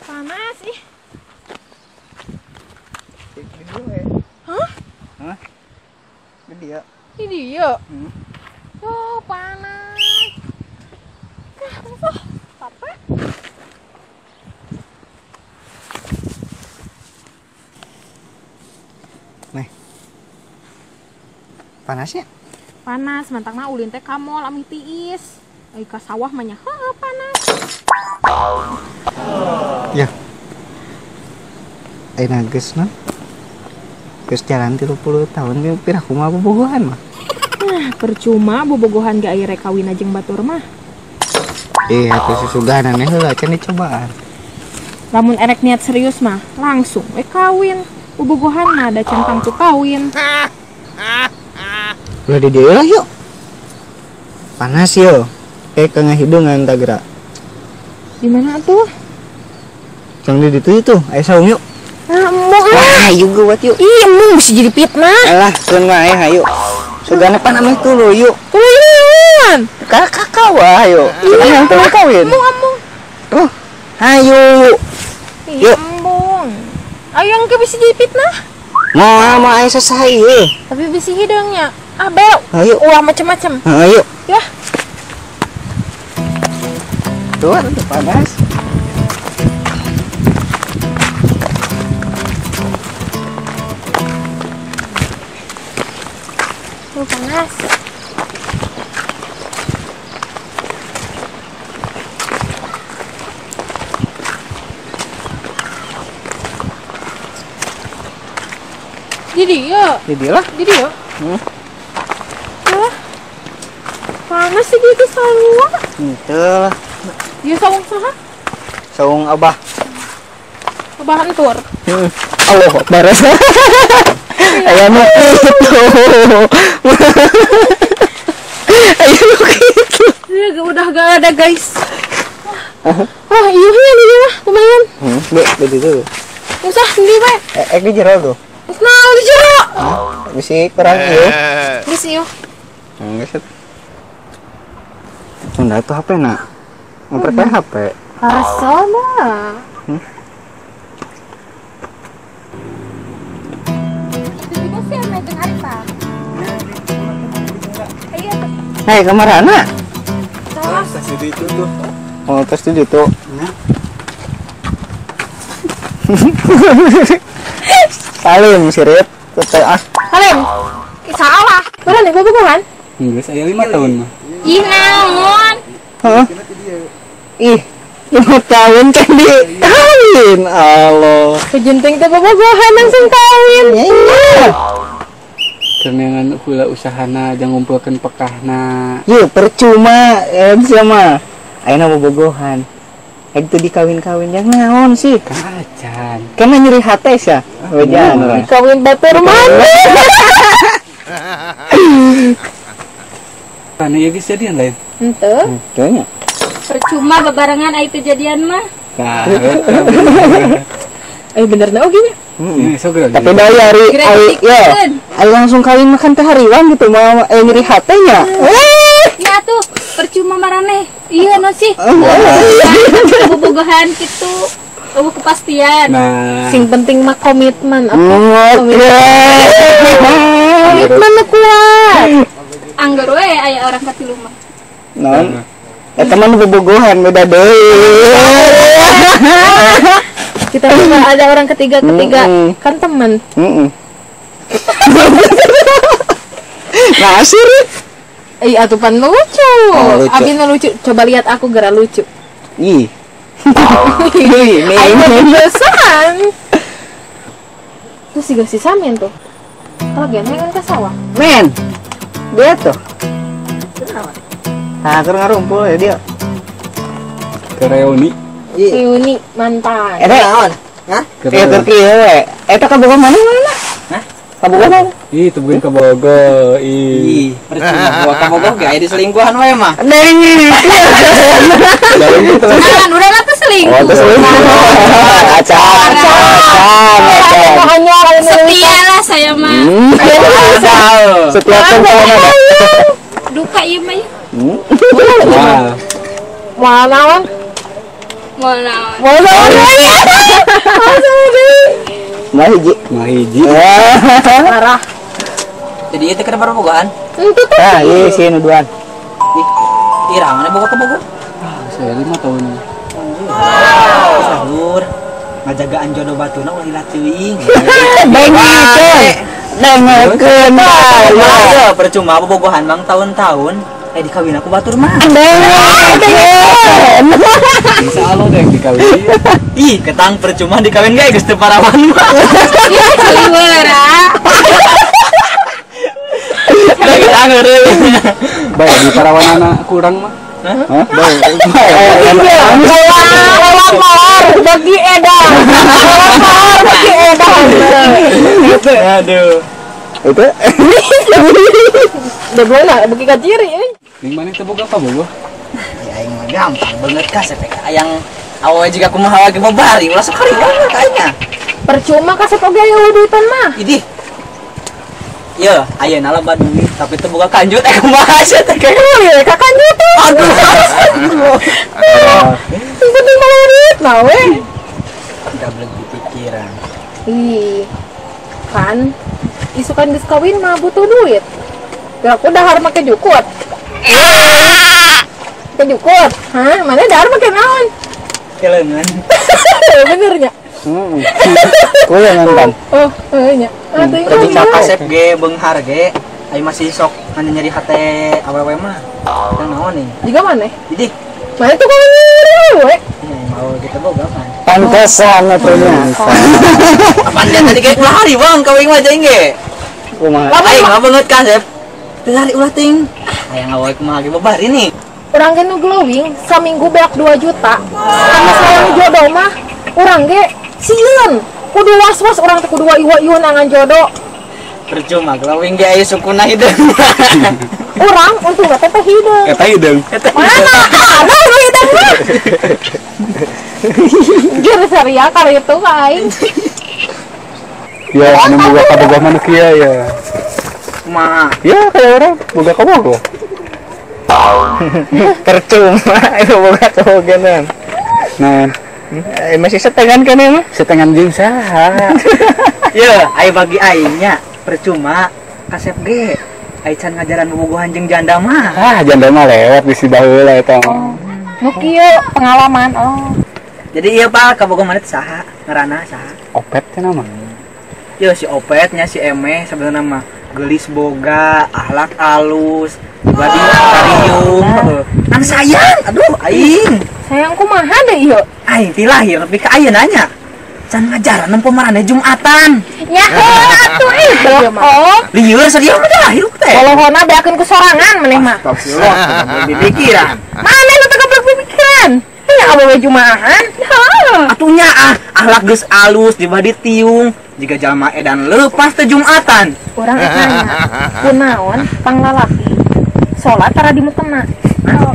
Panas ih. Hah? Hah? Di dia. Di dia? Oh, panas. Kah, capek. Nih. Panasnya? Panas, mantangna ulin teh ka mall amih tiis. Ai ka sawah mah nya heuh panas. Ya. Ayeuna geus mah. Geus jalan 30 tahun ge pira kumaha bobogohan mah. Nah, percuma bobogohan ge aya rek kawin jeung batur mah. Iya, atuh susuganan heula can dicobaan. Lamun erek niat serius mah langsung we kawin. Bobogohan mah da can tangtu kawin. Ulah di dieu lah yuk. Panas yo. Kayak ke ngahidungan tagra. Di mana tuh? Cang di ditu itu, ayo saung yuk. Ah, embung ah. Wah, ayo geuwat yuk. Ih, embung bisa jadi fitnah. Alah, sun wae hayu. Sugana pan ameh tuluy yuk. Tuluyun. Kakak wah ayo. Yang tuluy kawin. Embung, embung. Tuh, hayu. Yuk. Embung. Ayo engke bisa jadi fitnah. Moal moal aya sesah ieu. Tapi bisa hideungnya. Ah, belok. Ayo. Ulah macem-macem. Ayo. Ya. Tuh, udah panas. Tuh panas. Jadi ya. Jadi lah. Jadi ya. Panas sih gitu saung. Itu lah. Dia saung saha? Saung abah. Abah entur. Allah Akbar. Aya nu kitu. Aya nu kitu. Ya udah gak ada guys. Wah, iya iya mah lumayan. Be di situ. Usah di we. Eh di jero tuh. Nah, di jero. Bisi kurang ieu. Bisi ieu. Geus. Tunda tuh HP nak. Ngoprek hmm. HP. Parasona. Itu juga sih yang megang Arita. Hei, kamarana? Salah. Tas di itu tuh. Oh, tas di itu. Nah. Salim sirit. Teteh ah. Salim. Salah. Beneran nih bobogohan? Enggak, saya 5 tahun mah. Ih, naon? Heeh. Ih, 5 tahun kan di kawin. Allah. Kejenting teh bobogohan langsung kawin. Iya. Kemenangan hula usahana jangan ngumpulkeun pekahna. Ye, percuma sia mah. Ayeuna bobogohan. Ek teu dikawin-kawin yang naon sih? Kan acan. Kan nyeri hate sia. Wejan. Dikawin batur mana? Anu ieu geus jadian lain? Henteu. Henteu nya. Percuma bebarengan aya teu jadian mah. Tah. Bener na oge nya. Tapi dari hari ya, ayo langsung kawin makan teh hariwan gitu mau nyeri hate nya. Ya tuh percuma maraneh. Iya no sih. Bobogohan kitu. Eueuh kepastian. Nah. Sing penting mah komitmen apa? Komitmen nu kuat. Angger we aya orang katilu mah. Naon? Eta mah bobogohan beda deui. Kita juga ada orang ketiga kan teman. Nah, sih. Ih, atupan lucu. Oh, lucu. Abi nu lucu. Coba lihat aku gerak lucu. Ih. Ayo besan. Terus juga si Samin tuh. Kalau gini kan ke sawah. Men. Dia tuh. Nah, keur ngarumpul ya dia. Ke reuni. Reuni mantan. Eta naon? Hah? Eta kieu we. Eta ka Bogor mana mana? Hah? Ka Bogor mana? Ih, teu ka Bogor. Ih, percuma gua ka Bogor ge aya diselingkuhan we mah. Deui. Nah, urang atuh selingkuh. Oh, selingkuh. Acan. Setia lah saya mah. Setia kan duka ieu mah. Wah. Moal naon? Moal naon? Moal naon deui? Moal hiji. Parah. Jadi ieu teh keur bobogohan? Henteu tuh. Ah, ieu sih nu duaan. Ih, iraha mana boga ka Bogor? Ah, saya 5 tahun. Sahur. Ngajagaan jodoh batuna ulah hilah teuing. Dengekeun. Dengekeun. Ya, percuma bobogohan mang tahun-tahun. Dikawin aku batur mah. Dengekeun. Insya Allah deh dikawin. Ih, ketang percuma dikawin ge geus teu parawan mah. Ih, lieur ah. Bae di parawanana kurang mah. Hah? Bae. Kolak molor bagi edan. Kolak molor bagi edan. Aduh. Itu. Udah boleh bagi ka ciri euy. Ning maneh teu boga ka Bogor? Ya aing mah gampang banget ka sepek ayang awewe jiga kumaha lagi babari ulah sok hariwang kayaknya. Percuma ka sok oge aya duitan mah. Idih. Ye, ayeuna loba duit tapi teu boga kanjut kumaha sia teh Euy, ka kanjut tuh. Aduh. Sing penting mah duit mah we. Gablek di pikiran. Ih. Kan isukan geus kawin mah butuh duit. Ya aku dahar make jukut. Make jukut. Hah, mana dahar make naon? Kelengan. Bener nya. Heeh. Kulengan kan. Oh, heuh nya. Atuh Tapi kasep ge beunghar ge aya masih sok anu nyeri hate awewe mah. Yang naon nih? Jiga maneh? Idih. Mana tuh kawin awewe? Mau kita boga kan. Pantesan atuh nya. Apaan dia tadi ge ulah hariwang kawin mah jeung ge. Kumaha? Aing mah beungeut kasep. Teu hari ulah ting. Hayang awewe kumaha ge babari nih. Urang ge nu glowing saminggu beak 2 juta. Karena sayang jodoh mah urang ge sieun. Kudu was-was urang teh kudu wa-iwa nangan jodoh. Percuma glowing ge aya sukuna hideung. Urang untungna teh teh hideung. Eta hideung. Mana? Ada nu hideung mah. Jur saria kali itu ka aing. Ya, anu boga ka Bogor mah nu kieu ya. Kumaha? Ya, kayak orang boga ka Bogor. Percuma itu boga ka Bogor. Nah, masih setengan kan ya mah? Setengan jeung saha? Ye, aya bagi aing nya percuma kasep ge. Ai can ngajaran bobogohan jeung janda mah. Ah, janda mah lewat di si baheula eta mah. Nu kieu pengalaman. Oh. Jadi iya Pak, kabogoh maneh teh saha? Ngaranna saha? Opet cenah mah. Yo si Opetnya si Emeh sebenarnya mah geulis boga, akhlak alus, badi kariung, heuh. Ngan sayang, aduh aing. Sayang kumaha deui ieu? Aing ti lahir nepi ka ayeuna nya. Can ngajaran nempo maraneh Jumatan. Nya heula atuh ih, belok. Lieur serius mah teh lahir teh. Bolohona beakeun ku sorangan maneh mah. Astagfirullah, pikiran. Maneh nu teu geblek pikiran. Nya awewe jumaahan. Heuh. Atuh nya ah, akhlak geus alus dibadi tiung. Jika jalma edan lepas teh Jumatan. Urang rek nanya, kunaon panglalaki salat tara di mukena. Anu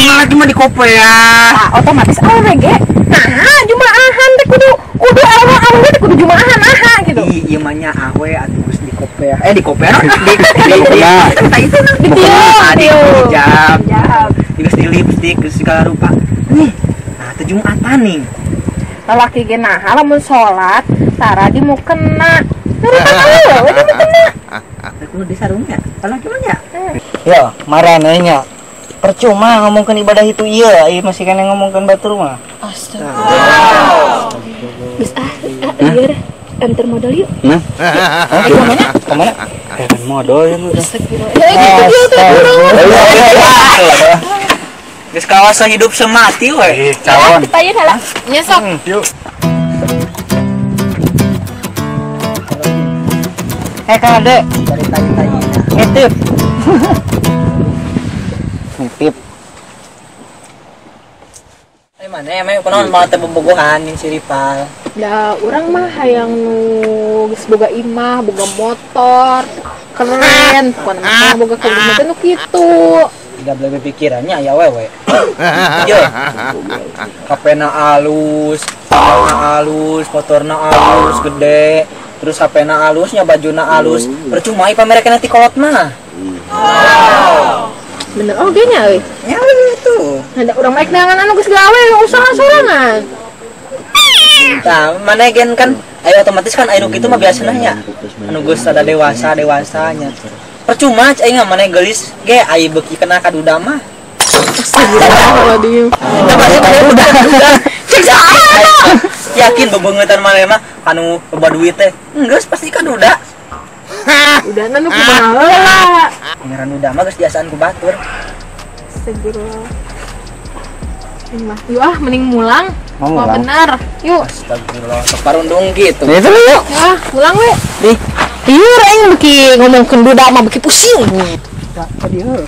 lalaki mah di kopea. Tah otomatis awewe ge. Nah, jumaahan teh kudu kudu awewe teh kudu jumaahan aha gitu. Ih, ieu mah nya awe atuh geus di kopea. Eh di kopea di tah itu nah. Di tiung, Di tiung. hijab. Hijab. Geus di lipstick geus segala rupa. Nih, nah teh Jumatan nih. Lalaki ge naha lamun salat tara di mukena. Nurutan awewe di mukena. Kudu di sarungnya. Lalaki mah nya. Yo, maraneh nya. Percuma ngomongkeun ibadah itu iya, ieu masih kena ngomongkeun batur mah. Astaga. Geus ah, lieur antar modal yuk. Nah, kemana? Kemana? Heran modal ya udah. Ya gitu kieu teh urang. Geus kawasa hidup semati we. Eh, calon. Kita yuk lah. Nya sok. Yuk. Eh, Kang Ade, Cari tai-tai. nitip. Nitip. Eh mana emang kunaon malah teh bobogohan jeung si Ripal. Da urang mah hayang nu geus boga imah, boga motor, keren, pokona mah boga kebun teh nu kitu. Tidak boleh pikirannya ya wewe. Yo. HP-na alus, motorna alus, motorna alus gede, terus HP-na alusnya, bajuna alus. Percuma ieu pamereka nanti kolot mah. Bener oge nya euy. Ya itu. Ada urang mah neangan anu geus gawe usaha sorangan. Nah, mana gen kan ayo otomatis kan ayo nu kitu mah biasana nya. Anu geus ada dewasa dewasanya. Percuma aing mah maneh geulis ge ai beuki kena ka duda mah. Astagfirullahaladzim. Nah, pasti maneh udah duda. Cek saha? Yakin bebeungeutan maneh mah kanu loba duit teh. Geus pasti ka duda. Udah nu kumaha heula. Ngaran duda mah geus diasaan ku batur. Astagfirullah. Ini mah, yuk ah mending mulang. Mau Wah mulang? bener. Yuk. Astagfirullah, parundung gitu. Nah, itu yuk. Ya, mulang we. Nih, Lieur aing beuki ngomongkeun duda mah beuki pusing. tadi heuh.